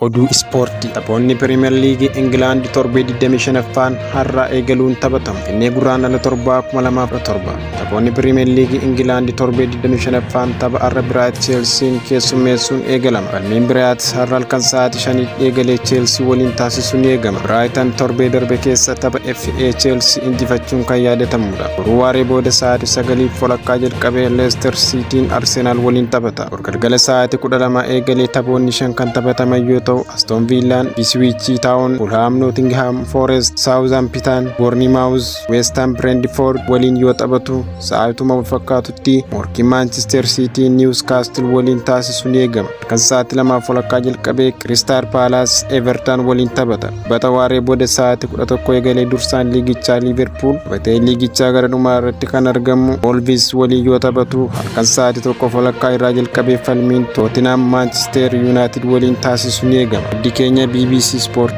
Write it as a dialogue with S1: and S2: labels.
S1: Oduu ispoortii. Taphoonni Pirimeer Liigii Ingilaand torbee 25ffaan har'a eegaluun taphatamu. Finnee Guraandhala 7, 2017. Taphoonni Pirimeer Liigii Ingilaand torbee 25ffaan tapha har'a Biraayit Cheelsiin keessummeessuun eegalama. Falmiin Biraayit har'a halkan sa'aatii 5 eegalee Cheelsii waliin taasisuun ni eegama. Biraayitan torbee darbe keessa tapha FA Cheelsii injifachuun kan yaadatamudha. Boruu waaree booda sa'aatii 9:30 jalqabee Leicester Siitiin Arsenaal waliin taphata. Galgala sa'aatii 12 eegalee taphoonni 5 kan taphataman yoo ta'u, Aston Villaan, Ipswich Town, Fulham, Nottingham Forest, Southampton, Bournemouth, West Ham, Brentford waliin yoo taphatu, sa'aatuma wal fakkaatutti morkiin Manchester City Newcastle waliin taasisu ni eegama. Halkan sa'aatii 2:30 jalqabee Crystal Palace Everton waliin taphata. Bata waaree booda sa'aatii 11 eegalee dursaan liigichaa Liverpool taphatee liigichaa gara dhumaa irratti kan argamu Wolves waliin yoo taphatu, halkan sa'aatii 1:30 irraa jalqabee falmiin Tottenham Manchester United waliin taasisu ni eegama. Maddi keenya BBC Sport.